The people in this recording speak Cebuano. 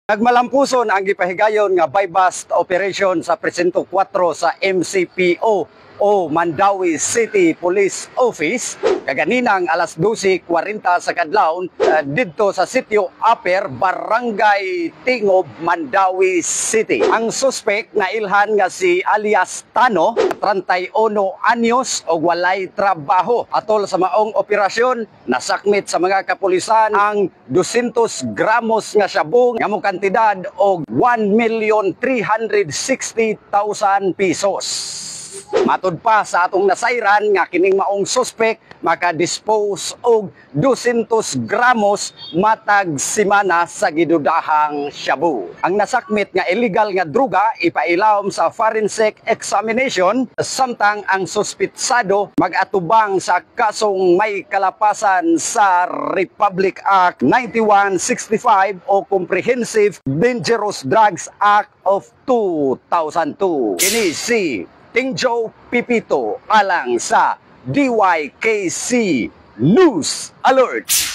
Nagmalampuson ang gipahigayon nga buy-bust operation sa Presinto 4 sa MCPO o Mandaue City Police Office kaganinang alas 12:40 sa kadlawon didto sa Sitio Upper, Barangay Tingob, Mandaue City. Ang suspect nailhan nga si alias Tano, 31 anyos og walay trabaho. Atol sa maong operasyon, nasakmit sa mga kapulisan ang 200 gramos nga shabu nga mo kantidad og 1,360,000 pesos. Matud pa sa atong nasayran nga kining maong suspect maka-dispose og 200 gramos matag semana sa gidudahang shabu. Ang nasakmit nga illegal nga druga ipailawom sa forensic examination, samtang ang suspitsado mag-atubang sa kasong may kalapasan sa Republic Act 9165 o Comprehensive Dangerous Drugs Act of 2002. Kini si Tingjo Pipito alang sa DYKC News Alert.